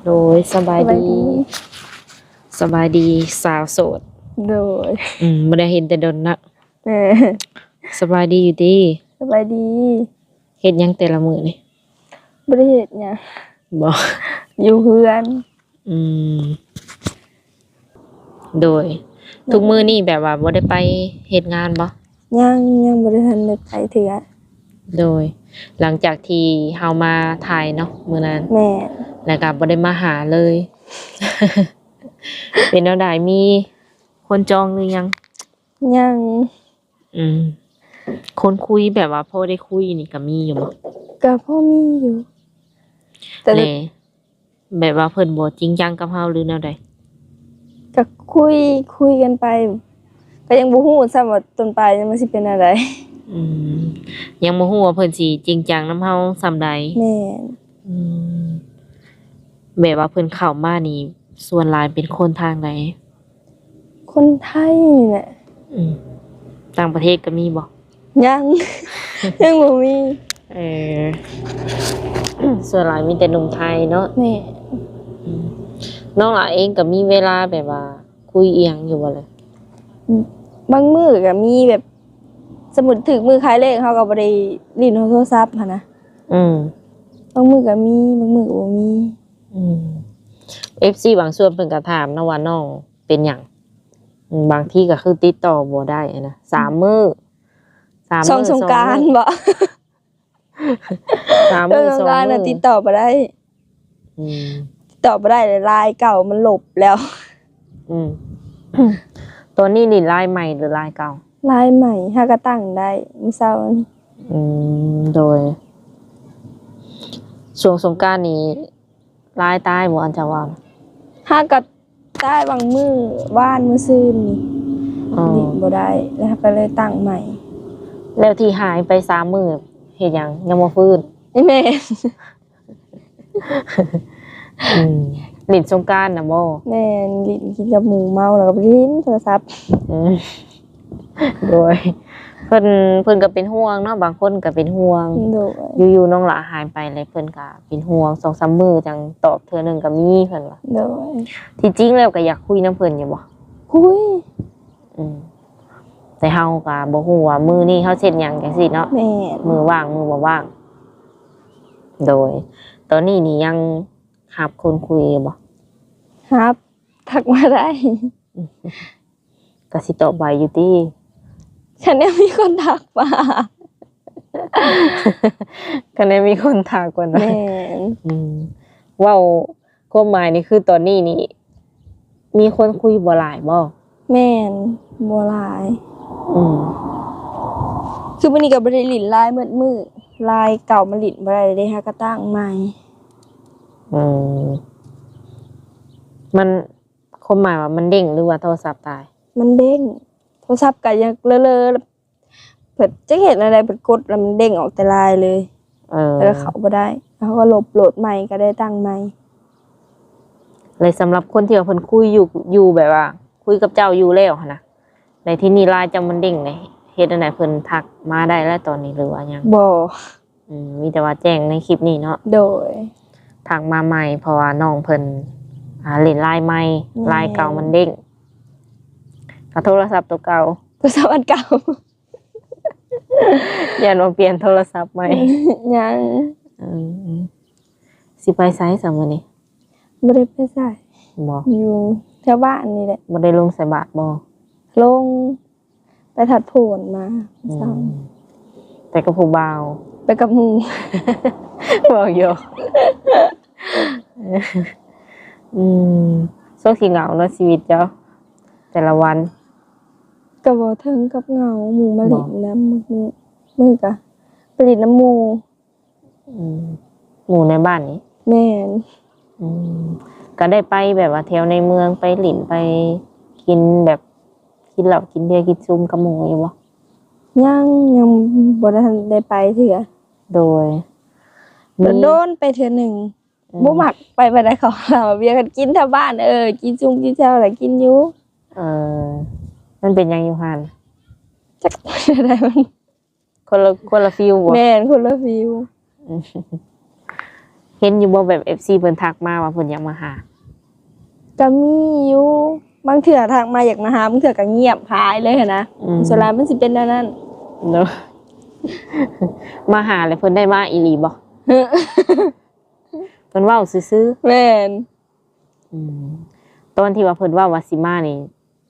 ໂດຍ ສະບາຍດີ ສະບາຍດີ ສະບາຍດີສາວໂສດ. ໂດຍ ອືມ ບໍ່ໄດ້ເຫັນແຕ່ດົນເນາະ. ເອີ ສະບາຍດີຢູ່ຕິ? ສະບາຍດີ. ເຮັດຫຍັງແຕ່ລະມື້ນີ້? ບໍ່ໄດ້ເຮັດຫຍັງ. ບໍ່? ຢູ່ເຮືອນ. ອືມ ໂດຍ ທຸກມື້ນີ້ແບບວ່າບໍ່ໄດ້ໄປເຮັດງານບໍ່? ຍັງ ຍັງບໍ່ໄດ້ທັນໄດ້ໄປເທື່ອ. ໂດຍ ຫຼັງຈາກທີ່ເຮົາມາຖ່າຍເນາະມື້ນັ້ນ. ແມ່ນ. ແລ້ວກໍບໍ່ໄດ້ມາຫາເລີຍ. ເປັນແນວໃດ ມີຄົນຈອງຫຼືຍັງ? ຍັງ. ອືມ ຄົນຄຸຍແບບວ່າພໍໄດ້ຄຸຍນີ້ກໍມີຢູ່ບໍ່? ກໍພໍມີຢູ່ ແຕ່ ແລະ ແບບວ່າເພິ່ນບໍ່ຈິງຈັງກັບເຮົາ ຫຼືແນວໃດ? ກໍຄຸຍ ຄຸຍກັນໄປ ກໍຍັງບໍ່ຮູ້ຊ້ຳວ່າຕົ້ນປາຍມັນຊິເປັນແນວໃດ. ອືມ ຍັງບໍ່ຮູ້ວ່າເພິ່ນຊິຈິງຈັງນຳເຮົາສ່ຳໃດ. ແມ່ນ. ອືມ ແບບວ່າເພິ່ນເຂົ້າມານີ້ ສ່ວນຫຼາຍເປັນຄົນທາງໃດ? ຄົນໄທນີ້ແຫຼະ. ອືມ ຕ່າງປະເທດກໍມີບໍ່? ຍັງ ຍັງບໍ່ມີ. ເອີ ສ່ວນຫຼາຍມີແຕ່ໜຸ່ມໄທເນາະ. ແມ່ນ. ອືມ ນ້ອງຫຼ້າເອງກໍມີເວລາແບບວ່າຄຸຍອີ່ຫຍັງຢູ່ບໍ່ລະ? ບາງມື້ກໍມີແບບ ສົມມຸດຖືກມື້ຂາຍເລກ ເຮົາກໍບໍ່ໄດ້ຫຼິ້ນໂທລະສັບຫັ້ນນະ. ອືມ ບາງມື້ກໍມີ ບາງມື້ກໍບໍ່ມີ. ອືມ ເອັຟຊີບາງສ່ວນເພິ່ນກໍຖາມເນາະວ່ານ້ອງເປັນຫຍັງ? ອືມ ບາງທີກໍຄືຕິດຕໍ່ບໍ່ໄດ້ນະ ສາມມື້ ສາມມື້ ຊ່ວງສົງການບໍ? ສາມມື້ ຊ່ວງສົງການນະ ສອງມື້ ຕິດຕໍ່ບໍ່ໄດ້. ອືມ ຕິດຕໍ່ບໍ່ໄດ້ ລາຍເກົ່າມັນລົບແລ້ວ. ອືມ ຕອນນີ້ຫຼິ້ນລາຍໃໝ່ ຫຼືລາຍເກົ່າ? ລາຍໃໝ່ ຫາກະຕັ້ງໄດ້ມື້ເຊົ້ານີ້. ອືມ ໂດຍ ຊ່ວງສົງການນີ້ ລາຍຕາຍບໍ່ ອັນເຈົ້າເວົ້າ? ຫາກະຕາຍບາງມື້ ວານມື້ຊືນນີ້. ອໍ ຫຼິ້ນບໍ່ໄດ້ ແລ້ວເຮົາກໍເລີຍຕັ້ງໃໝ່. ແລ້ວທີ່ຫາຍໄປສາມມື້ ເຮັດຫຍັງ ຍັງບໍ່ຟື້ນ? ແມ່ນ. ອືມ ຫຼິ້ນສົງການນະບໍ່? ແມ່ນ ຫຼິ້ນກິນກັບໝູ່ເມົາ ແລ້ວກໍໄປຫຼິ້ນໂທລະສັບ. ອືມ ໂດຍ ເພິ່ນ ເພິ່ນກໍເປັນຫ່ວງເນາະ ບາງຄົນກໍເປັນຫ່ວງ. ໂດຍ ຢູ່ໆ ນ້ອງຫຼ້າຫາຍໄປ ແລ້ວເພິ່ນກໍເປັນຫ່ວງ ສອງສາມມື້ຈັ່ງຕອບເທື່ອໜຶ່ງກໍມີ ເພິ່ນວ່າ. ໂດຍ ທີ່ຈິງແລ້ວກໍຢາກຄຸຍນຳເພິ່ນຢູ່ບໍ່? ຄຸຍ. ອືມ ແຕ່ເຮົາກໍບໍ່ຮູ້ວ່າມື້ນີ້ເຮົາເຮັດຫຍັງຈັ່ງຊີ້ເນາະ. ແມ່ນ. ມື້ວ່າງ ມື້ບໍ່ວ່າງ. ໂດຍ ຕອນນີ້ນີ້ຍັງຮັບຄົນຄຸຍຢູ່ບໍ່? ຮັບ ທັກມາໄດ້. ກໍຊິຕອບໄວຢູ່ຕິ? ຄັນແນວມີຄົນທັກມາ. ຄັນແນວມີຄົນທັກມານະ. ແມ່ນ. ອືມ ເວົ້າ ຄວາມໝາຍນີ້ຄືຕອນນີ້ນີ້ ມີຄົນຄຸຍບໍ່ຫຼາຍບໍ່? ແມ່ນ ບໍ່ຫຼາຍ. ອືມ ຄືມື້ນີ້ກໍບໍ່ໄດ້ຫຼິ້ນລາຍໝົດມື້ ລາຍເກົ່າມັນຫຼິ້ນບໍ່ໄດ້ເດ້ ຫາກະຕັ້ງໃໝ່. ອືມ ມັນ ຄວາມໝາຍວ່າມັນເດ້ງ ຫຼືວ່າໂທລະສັບຕາຍ? ມັນເດ້ງ ໂທລະສັບກໍຍັງເລີໆ ເພິ່ນຈັກເຮັດແນວໃດ ເພິ່ນກົດແລ້ວມັນເດ້ງອອກແຕ່ລາຍເລີຍ. ເອີ ແລ້ວເຂົ້າບໍ່ໄດ້ ເຮົາກໍລົບໂຫຼດໃໝ່ ກໍໄດ້ຕັ້ງໃໝ່. ແລະ ສຳລັບຄົນທີ່ວ່າເພິ່ນຄຸຍຢູ່ ຢູ່ແບບວ່າຄຸຍກັບເຈົ້າຢູ່ແລ້ວຫັ້ນນະ ແລະ ທີນີ້ລາຍເຈົ້າມັນເດ້ງເດ ເຮັດແນວໃດ ເພິ່ນທັກມາໄດ້ແລ້ວຕອນນີ້ ຫຼືວ່າຍັງ? ບໍ່. ອືມ ມີແຕ່ວ່າແຈ້ງໃນຄລິບນີ້ເນາະ. ໂດຍ ທັກມາໃໝ່ ເພາະວ່ານ້ອງເພິ່ນ ອ່າ ຫຼິ້ນລາຍໃໝ່. ແມ່ນ. ລາຍເກົ່າມັນເດ້ງ ກໍໂທລະສັບໂຕເກົ່າ ໂທລະສັບອັນເກົ່າ. ຢ້ານວ່າປ່ຽນໂທລະສັບໃໝ່. ຍັງ. ອືມ ຊິໄປໃສຊະມື້ນີ້? ບໍ່ໄດ້ໄປໃສ. ບໍ່? ຢູ່ແຖວບ້ານນີ້ແຫຼະ. ບໍ່ໄດ້ລົງໃສ່ບາດບໍ່? ລົງ. ໄປທັດໂພນມາ. ອືມ ເຊົ້າ ໄປກັບຜູ້ບ່າວ? ໄປກັບໝູ່. ເວົ້າຫຍອກ. ອືມ ຊ່ວງທີ່ເຫງົາເນາະ ຊີວິດເຈົ້າແຕ່ລະວັນ. ກໍບໍ່ເຖິງກັບເຫງົາ ໝູ່ມາຫຼິ້ນນຳ. ບ- ມື້ ມື້ກະໄປຫຼິ້ນນຳໝູ່. ອືມ ໝູ່ໃນບ້ານນີ້? ແມ່ນ. ອືມ ກໍໄດ້ໄປແບບວ່າແຖວໃນເມືອງ ໄປຫຼິ້ນ ໄປກິນແບບ ກິນເຫຼົ້າ ກິນເບຍ ກິນຊຸມກັບໝູ່ຢູ່ບໍ່? ຍັງ ຍັງບໍ່ໄດ້ທັນໄດ້ໄປເທື່ອ. ໂດຍ ມີ ໂດນໆ ໄປເທື່ອໜຶ່ງ. ອືມ ບໍ່ມັກໄປປານໃດ ເຂົາເຫຼົ້າເບຍ ກັນກິນແຖວບ້ານ. ເອີ ກິນຊຸມກິນແຊວລະກິນຢູ່. ເອີ ມັນເປັນຫຍັງຢູ່ຫັ້ນ? ຈັກ ແນວໃດມັນ ຄົນລະ ຄົນລະຟີວບໍ່? ແມ່ນ ຄົນລະຟີວ. ເຫັນຢູ່ບໍ່ ແບບເອັຟຊີເພິ່ນທັກມາວ່າເພິ່ນຢາກມາຫາ? ກໍມີຢູ່ ບາງເທື່ອທັກມາຢາກມາຫາ ບາງເທື່ອກໍງຽບຫາຍເລີຍຫັ້ນນະ. ອືມ ສ່ວນຫຼາຍມັນຊິເປັນແນວນັ້ນເນາະ. ມາຫາແລ້ວເພິ່ນໄດ້ມາອີ່ຫຼີບໍ່? ເພິ່ນເວົ້າຊື່ໆ. ແມ່ນ. ອືມ ຕອນທີ່ວ່າເພິ່ນເວົ້າວ່າຊິມານີ້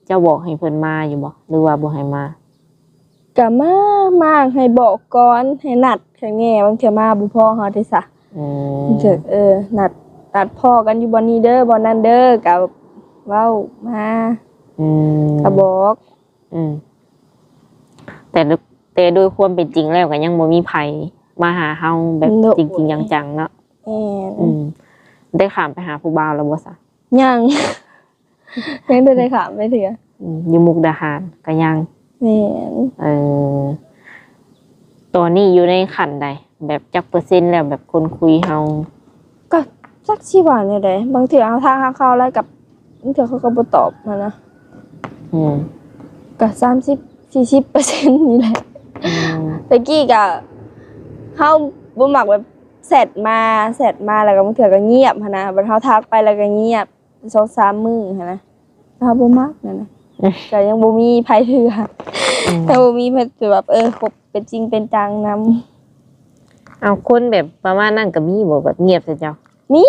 ເຈົ້າບອກໃຫ້ເພິ່ນມາຢູ່ບໍ່ ຫຼືວ່າບໍ່ໃຫ້ມາ? ກະມາ ມາໃຫ້ບອກກ່ອນ ໃຫ້ນັດຂ້ອຍແດ່ ບາງເທື່ອມາບໍ່ພໍເຮົາເດ້ຊະ. ອືມ ເອີ ນັດ ນັດພໍ້ກັນຢູ່ບ່ອນນີ້ເດີ ບ່ອນນັ້ນເດີ ກະເວົ້າມາ. ອືມ ກະບອກ. ອືມ ແຕ່ ແຕ່ໂດຍຄວາມເປັນຈິງແລ້ວກະຍັງບໍ່ມີໃຜມາຫາເຮົາແບບ ໂດຍ ຈິງໆ ຈັງໆ ເນາະ. ແມ່ນ. ອືມ ໄດ້ຂ້າມໄປຫາຜູ້ບ່າວແລ້ວບໍ່ຊະ? ຍັງ ຍັງບໍ່ໄດ້ຂ້າມໄປເທື່ອ. ອືມ ຢູ່ມຸກດາຫານກໍຍັງ. ແມ່ນ. ເອີ ຕອນນີ້ຢູ່ໃນຂັ້ນໃດ ແບບຈັກເປີເຊັນແລ້ວ ແບບຄົນຄຸຍເຮົາ? ກໍຈັກຊິວ່າແນວໃດ ບາງເທື່ອເຮົາທັກຫາເຂົາແລ້ວກໍ ບາງເທື່ອເຂົາກໍບໍ່ຕອບຫັ້ນນະ. ອືມ ກໍສາມສິບ ສີ່ສິບເປີເຊັນນີ້ແຫຼະ. ອືມ ແຕ່ກີ້ກໍເຮົາບໍ່ມັກແບບແຊັດມາ ແຊັດມາແລ້ວກໍບາງເທື່ອກໍງຽບຫັ້ນນະ ບັດເຮົາທັກໄປແລ້ວກໍງຽບ ສອງສາມມື້ຫັ້ນນະ ເຮົາບໍ່ມັກຫັ້ນນະ. ກໍຍັງບໍ່ມີໃຜເທື່ອ. ອືມ ຍັງບໍ່ມີໃຜທີ່ແບບ ເອີ ຄົບເປັນຈິງເປັນຈັງນຳ. ເອົາ ຄົນແບບປະມານນັ້ນກໍມີບໍ່ ແບບງຽບໃສ່ເຈົ້າ? ມີ.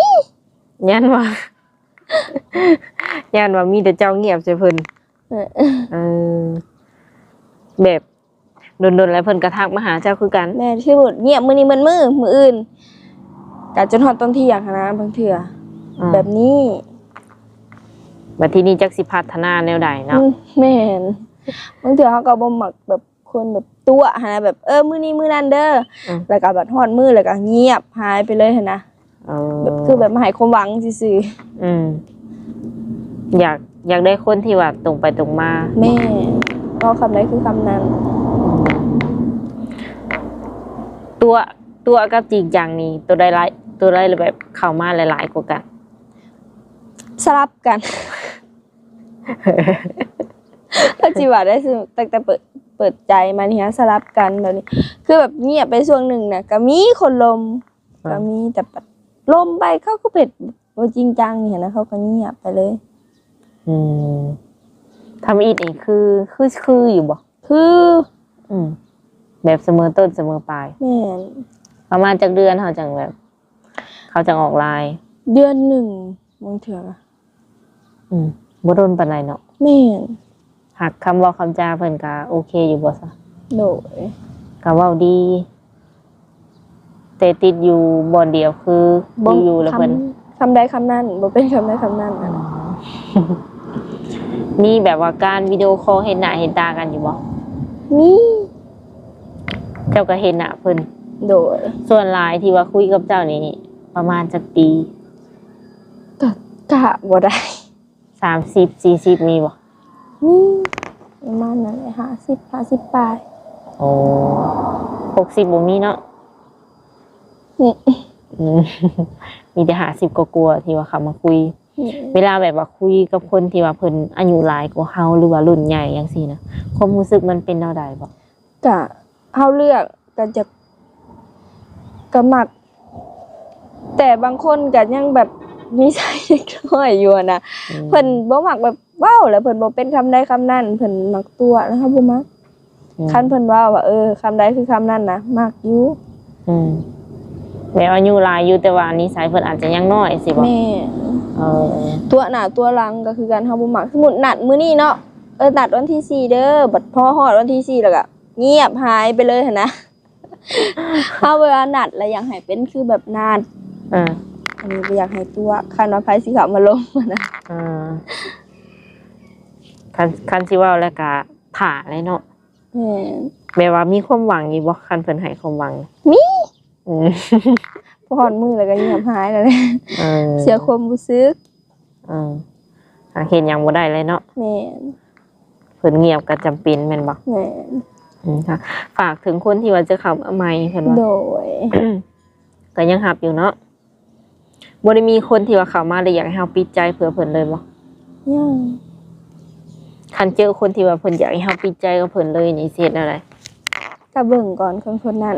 ຢ້ານວ່າ ຢ້ານວ່າມີແຕ່ເຈົ້າງຽບໃສ່ເພິ່ນ. ເອີ ເອີ ແບບ ດົນໆ ແລ້ວເພິ່ນກໍທັກມາຫາເຈົ້າຄືກັນ. ແມ່ນ ຄືງຽບມື້ນີ້ໝົດມື້ ມື້ອື່ນກໍຈົນຮອດຕອນທ່ຽງຫັ້ນນະ ບາງເທື່ອ. ອືມ ແບບນີ້ ບັດທີນີ້ຈັກຊິພັດທະນາແນວໃດເນາະ. ອືມ ແມ່ນ. ບາງເທື່ອເຮົາກໍບໍ່ມັກແບບຄົນແບບຕົວະຫັ້ນນະ ແບບ ເອີ ມື້ນີ້ມື້ນັ້ນເດີ. ອືມ ແລ້ວກໍບັດຮອດມື້ແລ້ວກໍງຽບຫາຍໄປເລີຍຫັ້ນນະ. ເອີ ແບບ ຄືແບບມາໃຫ້ຄວາມຫວັງຊື່ໆ. ອືມ ຢາກ ຢາກໄດ້ຄົນທີ່ວ່າຕົງໄປຕົງມາ. ແມ່ນ. ເວົ້າຄຳໃດຄືຄຳນັ້ນ. ຕົວະ ຕົວະກັບຈິງຈັງນີ້ ໂຕໃດຫຼາຍ ໂຕໃດແບບເຂົ້າມາຫຼາຍໆກວ່າກັນ? ສະຫຼັບກັນ. ກໍຊິວ່າໄດ້ ຕັ້ງແຕ່ເປີດ ເປີດໃຈມານີ້ ສະຫຼັບກັນແບບນີ້ ຄືແບບງຽບໄປຊ່ວງໜຶ່ງນະ ກໍມີຄົນລົມ. ອ່າ ກໍມີ ແຕ່ບັດລົມໄປເຂົາກໍເຮັດບໍ່ຈິງຈັງນີ້ຫັ້ນນະ ເຂົາກໍງຽບໄປເລີຍ. ອືມ ທຳອິດນີ້ຄື ຄື ຄືຢູ່ບໍ່? ຄື. ອືມ ແບບສະເໝີຕົ້ນສະເໝີປາຍ. ແມ່ນ. ປະມານຈັກເດືອນເຮົາຈັ່ງແບບ ເຂົາຈັ່ງອອກລາຍ? ເດືອນໜຶ່ງບາງເທື່ອ. ອືມ ບໍ່ດົນປານໃດເນາະ. ແມ່ນ. ຫາກຄຳເວົ້າຄຳຈາເພິ່ນກະໂອເຄຢູ່ບໍ່ຊະ? ໂດຍ. ກະເວົ້າດີ ແຕ່ຕິດຢູ່ບ່ອນດຽວຄື ບໍ່ ຢູ່ໆແລ້ວເພິ່ນ ຄຳ ຄຳໃດຄຳນັ້ນ ບໍ່ເປັນຄຳໃດຄຳນັ້ນ. ອືມ ມີແບບວ່າການວິດີໂອຄໍເຫັນໜ້າເຫັນຕາກັນຢູ່ບໍ່? ມີ. ເຈົ້າກໍເຫັນໜ້າເພິ່ນ? ໂດຍ. ສ່ວນຫຼາຍທີ່ວ່າຄຸຍກັບເຈົ້ານີ້ປະມານຈັກປີ? ກະ ກະບໍ່ໄດ້. ສາມສິບ ສີ່ສິບ ມີບໍ່? ມີ ປະມານນັ້ນແຫຼະ ຫ້າສິບ ຫ້າສິບປາຍ. ໂອ້ ຫົກສິບບໍ່ມີເນາະ? ອືມ ອືມ ມີແຕ່ຫ້າສິບກວ່າໆ ທີ່ວ່າເຂົ້າມາຄຸຍ. ແມ່ນ. ເວລາແບບວ່າຄຸຍກັບຄົນທີ່ວ່າເພິ່ນອາຍຸຫຼາຍກວ່າເຮົາ ຫຼືວ່າລຸ້ນໃຫຍ່ຈັ່ງຊີ້ນະ ຄວາມຮູ້ສຶກມັນເປັນແນວໃດບໍ່? ກະ ເຮົາເລືອກ ກໍຈະ ກໍມັກ ແຕ່ບາງຄົນກໍຍັງແບບນິໄສເດັກນ້ອຍຢູ່ຫັ້ນນະ. ອືມ ເພິ່ນບໍ່ມັກແບບເວົ້າ ແລ້ວເພິ່ນບໍ່ເປັນຄຳໃດຄຳນັ້ນ ເພິ່ນມັກຕົວະ ແລ້ວເຮົາບໍ່ມັກ. ອືມ ຄັນເພິ່ນເວົ້າວ່າ ເອີ ຄຳໃດຄືຄຳນັ້ນນະ ມັກຢູ່. ອືມ ແບບອາຍຸຫຼາຍຢູ່ ແຕ່ວ່ານິໄສເພິ່ນອາດຈະຍັງນ້ອຍຊີ້ບໍ່? ແມ່ນ. ເອີ ຕົວະໜ້າຕົວະຫຼັງກໍຄືກັນ ເຮົາບໍ່ມັກ. ສົມມຸດນັດມື້ນີ້ເນາະ ເອີ ນັດວັນທີສີ່ເດີ ບັດພໍຮອດວັນທີສີ່ແລ້ວກໍງຽບຫາຍໄປເລີຍຫັ້ນນະ. ເຮົາເວລານັດແລ້ວຢາກໃຫ້ເປັນຄືແບບນັດ. ອ່າ ອັນນີ້ບໍ່ຢາກໃຫ້ຕົວະ ຄັນວ່າໃຜຊິເຂົ້າມາລົມຫັ້ນນະ. ອ່າ ຄັນ ຄັນຊິເວົ້າແລ້ວກະຖ້າແຫຼະເນາະ. ແມ່ນ. ແບບວ່າມີຄວາມຫວັງຢູ່ບໍ່ ຄັນເພິ່ນໃຫ້ຄວາມຫວັງ? ມີ. ອືມ ພໍຮອດມື້ແລ້ວກໍງຽບຫາຍແລ້ວແຫຼະ. ເອີ ເສຍຄວາມຮູ້ສຶກ. ເອີ ຫາເຮັດຫຍັງບໍ່ໄດ້ເລີຍເນາະ. ແມ່ນ. ເພິ່ນງຽບກໍຈຳເປັນແມ່ນບໍ່? ແມ່ນ. ອືມ ຝາກເຖິງຄົນທີ່ວ່າຈະເຂົ້າມາໃໝ່ເພິ່ນວ່າ. ໂດຍ. ກໍຍັງຮັບຢູ່ເນາະ. ບໍ່ໄດ້ມີຄົນທີ່ວ່າເຂົ້າມາແລ້ວຢາກໃຫ້ເຮົາປິດໃຈເພື່ອເພິ່ນເລີຍບໍ່? ຍັງ. ຄັນເຈີຄົນທີ່ວ່າເພິ່ນຢາກໃຫ້ເຮົາປິດໃຈກັບເພິ່ນເລີຍນີ້ ຊິເຮັດແນວໃດ? ກໍເບິ່ງກ່ອນຄົນໆນັ້ນ.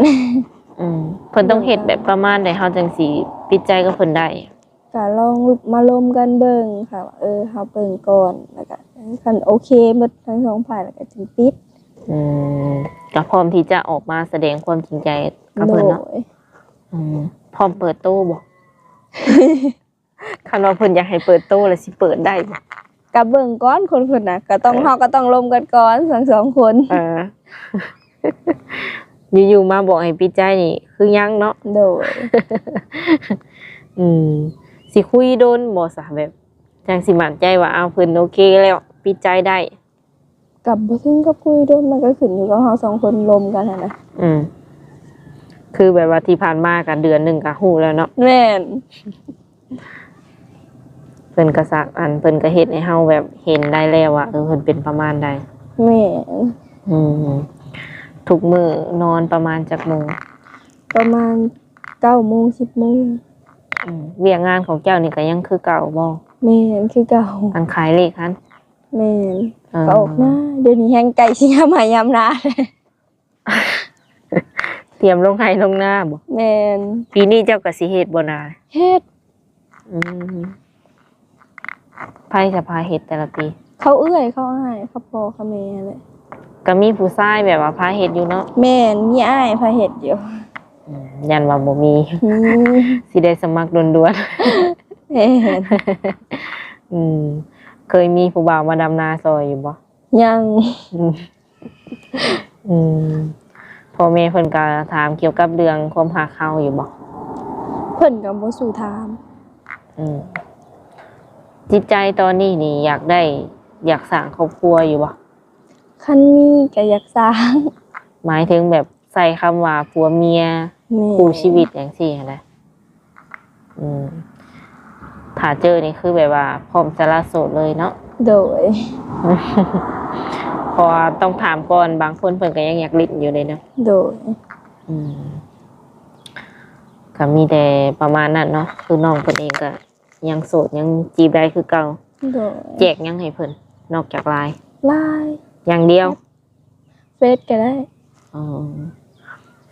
ອືມ ເພິ່ນຕ້ອງເຮັດແບບປະມານໃດ ເຮົາຈັ່ງຊິປິດໃຈກັບເພິ່ນໄດ້? ກະລອງມາລົມກັນເບິ່ງ ຖ້າວ່າ ເອີ ເຮົາເບິ່ງກ່ອນ ແລ້ວກະ ເອີ ຄັນໂອເຄໝົດທັງສອງຝ່າຍ ແລ້ວກະຈຶ່ງປິດ. ອືມ ກະພ້ອມທີ່ຈະອອກມາສະແດງຄວາມຈິງໃຈກັບເພິ່ນເນາະ. ໂດຍ. ອືມ ພ້ອມເປີດໂຕບໍ່? ຄັນວ່າເພິ່ນຢາກໃຫ້ເປີດໂຕ ແລ້ວຊິເປີດໄດ້ບໍ່? ກະເບິ່ງກ່ອນຄົນເພິ່ນນະ ກະຕ້ອງ ເອີ ເຮົາກະຕ້ອງລົມກັນກ່ອນທັງສອງຄົນ. ເອີ ຢູ່ໆມາບອກໃຫ້ປິດໃຈນີ້ຄືຍັງເນາະ. ໂດຍ. ອືມ ຊິຄຸຍດົນບໍ່ຊະ ແບບຈັ່ງຊິໝັ້ນໃຈວ່າ ອ້າວ ເພິ່ນໂອເຄແລ້ວ ປິດໃຈໄດ້? ກະບໍ່ເຖິງກັບຄຸຍດົນ ມັນກະຂຶ້ນຢູ່ກັບເຮົາສອງຄົນລົມກັນຫັ້ນນະ. ອືມ ຄືແບບວ່າທີ່ຜ່ານມາກະເດືອນໜຶ່ງກະຮູ້ແລ້ວເນາະ. ແມ່ນ. ເພິ່ນກະສະ ອັນ ເພິ່ນກະເຮັດໃຫ້ເຮົາແບບເຫັນໄດ້ແລ້ວວ່າ ເອີ ເພິ່ນເປັນປະມານໃດ. ແມ່ນ. ອືມ ທຸກມື້ນອນປະມານຈັກໂມງ? ປະມານເກົ້າໂມງ ສິບໂມງ. ອືມ ວຽກງານຂອງເຈົ້ານີ້ກະຍັງຄືເກົ່າບໍ່? ແມ່ນ ຄືເກົ່າ. ອັນຂາຍເລກຫັ້ນ? ແມ່ນ. ເອີ ກະອອກໜ້າ ດຽວນີ້ແຮ່ງໃກ້ຊິຍາມໄຮ່ຍາມນາ. ຕຽມລົງໄຮ່ລົງນາບໍ່? ແມ່ນ. ປີນີ້ເຈົ້າກະຊິເຮັດບໍ່ນາ? ເຮັດ. ອືມ ໃຜຈະພາເຮັດແຕ່ລະປີ? ເຂົາເອື້ອຍ ເຂົາອ້າຍ ເຂົາພໍ່ ເຂົາແມ່ຫັ້ນແຫຼະ. ກະມີຜູ້ຊາຍແບບວ່າພາເຮັດຢູ່ເນາະ? ແມ່ນ ມີອ້າຍພາເຮັດຢູ່. ອືມ ຢ້ານວ່າບໍ່ມີ ອືມ ຊິໄດ້ສະໝັກດ່ວນໆ. ແມ່ນ. ອືມ ເຄີຍມີຜູ້ບ່າວມາດຳນາຊ່ອຍຢູ່ບໍ່? ຍັງ. ອືມ ອືມ ພໍ່ແມ່ເພິ່ນກະຖາມກ່ຽວກັບເລື່ອງຄວາມຮັກເຮົາຢູ່ບໍ່? ເພິ່ນກະບໍ່ສູ້ຖາມ. ອືມ ຈິດໃຈຕອນນີ້ນີ້ຢາກໄດ້ ຢາກສ້າງຄອບຄົວຢູ່ບໍ່? ຄັນມີກະຢາກສ້າງ. ໝາຍເຖິງແບບ ໃຊ້ຄຳວ່າຜົວເມຍ ແມ່ນ ຄູ່ຊີວິດຈັ່ງຊີ້ຫັ້ນນະ. ອືມ ຖ້າເຈີນີ້ຄືແບບວ່າພ້ອມສະຫຼະໂສດເລີຍເນາະ. ໂດຍ. ເພາະວ່າຕ້ອງຖາມກ່ອນ ບາງຄົນເພິ່ນກະຍັງຢາກຫຼິ້ນຢູ່ເດ້ເນາະ. ໂດຍ. ອືມ ກະມີແຕ່ປະມານນັ້ນເນາະ ຄືນ້ອງເພິ່ນເອງກະ ຍັງໂສດ ຍັງຈີບໄດ້ຄືເກົ່າ. ໂດຍ. ແຈກຫຍັງໃຫ້ເພິ່ນ ນອກຈາກ LINE? LINE ຢ່າງດຽວ? ເຟສກະໄດ້. ອໍ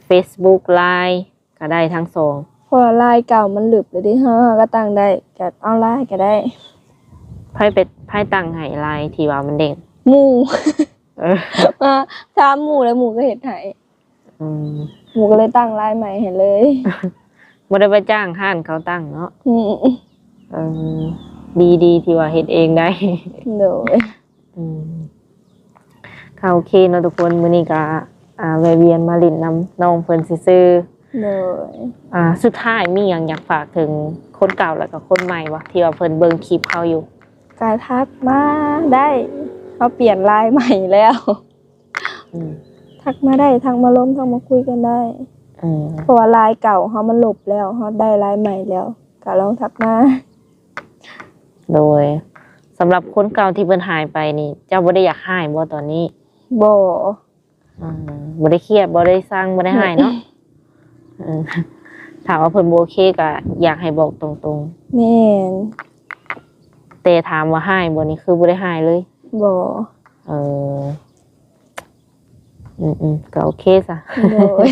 Facebook LINE ກະໄດ້ທັງສອງ. ເພາະວ່າ LINE ເກົ່າມັນລຶບແລ້ວເດ້ ເຮົາ ເຮົາກະຕັ້ງໄດ້ ກະເອົາ LINE ກະໄດ້. ໃຜເປັນ ໃຜຕັ້ງໃຫ້ LINE ທີ່ວ່າມັນເດ້ງ? ໝູ່. ເອີ ມາຖາມໝູ່ ແລ້ວໝູ່ກະເຮັດໃຫ້. ອືມ ໝູ່ກະເລີຍຕັ້ງລາຍໃໝ່ໃຫ້ເລີຍ. ບໍ່ໄດ້ໄປຈ້າງຮ້ານເຂົາຕັ້ງເນາະ. ອືມ ເອີ ດີໆ ທີ່ວ່າເຮັດເອງໄດ້. ໂດຍ. ອືມ ກະໂອເຄເນາະທຸກຄົນ ມື້ນີ້ກະ ອ່າ ແວ່ວຽນມາຫຼິ້ນນຳນ້ອງເພິ່ນຊື່ໆ. ໂດຍ. ອ່າ ສຸດທ້າຍມີຫຍັງຢາກຝາກເຖິງຄົນເກົ່າ ແລ້ວກະຄົນໃໝ່ບໍ່ ທີ່ວ່າເພິ່ນເບິ່ງຄລິບເຮົາຢູ່? ກະທັກມາໄດ້ ເຮົາປ່ຽນລາຍໃໝ່ແລ້ວ. ອືມ ທັກມາໄດ້ ທັກມາລົມ ທັກມາຄຸຍກັນໄດ້. ອືມ ເພາະວ່າລາຍເກົ່າເຮົາມັນລົບແລ້ວ ເຮົາໄດ້ລາຍໃໝ່ແລ້ວ ກະລອງທັກມາ. ໂດຍ. ສຳລັບຄົນເກົ່າທີ່ເພິ່ນຫາຍໄປນີ້ ເຈົ້າບໍ່ໄດ້ຢາກຮ້າຍບໍ່ຕອນນີ້? ບໍ່. ອືມ ບໍ່ໄດ້ຄຽດ ບໍ່ໄດ້ຊັງ ບໍ່ໄດ້ຮ້າຍເນາະ. ເອີ ຖ້າວ່າເພິ່ນບໍ່ໂອເຄກະຢາກໃຫ້ບອກຕົງໆ. ແມ່ນ. ແຕ່ຖາມວ່າຮ້າຍບໍ່ນີ້ ຄືບໍ່ໄດ້ຮ້າຍເລີຍ? ບໍ່. ເອີ ອືມໆ ກະໂອເຄຊະ. ໂດຍ.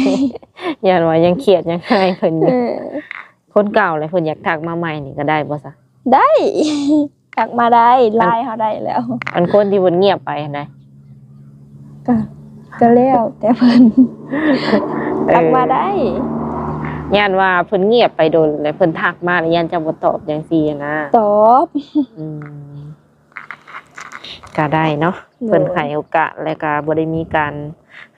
ຢ້ານວ່າຍັງຄຽດຍັງຮ້າຍເພິ່ນຢູ່. ເອີ ຄົນເກົ່າແຫຼະ ເພິ່ນຢາກທັກມາໃໝ່ນີ້ກະໄດ້ບໍ່ຊະ? ໄດ້. ທັກມາໄດ້ ລາຍເຮົາໄດ້ແລ້ວ. ອັນຄົນທີ່ເພິ່ນງຽບໄປຫັ້ນນະ? ກະ ກະແລ້ວແຕ່ເພິ່ນ ເອີ ທັກມາໄດ້. ຢ້ານວ່າເພິ່ນງຽບໄປດົນ ແລ້ວເພິ່ນທັກມາ ແລ້ວຢ້ານເຈົ້າບໍ່ຕອບຈັ່ງຊີ້ຫັ້ນນະ. ຕອບ. ອືມ ກະໄດ້ເນາະ. ໂດຍ. ເພິ່ນໃຫ້ໂອກາດ ແລ້ວກະບໍ່ໄດ້ມີການ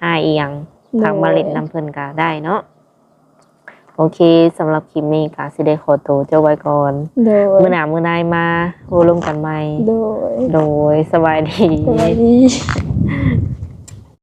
ຮ້າຍອີ່ຫຍັງ. ໂດຍ. ທັກມາຫຼິ້ນນຳເພິ່ນກະໄດ້ເນາະ. ໂອເຄ ສຳລັບຄລິບນີ້ກະຊິໄດ້ຂໍໂຕຈົບໄວ້ກ່ອນ. ໂດຍ. ມື້ໜ້າມື້ໃນມາເວົ້າລົມກັນໃໝ່. ໂດຍ. ໂດຍ ສະບາຍດີ. ສະບາຍດີ.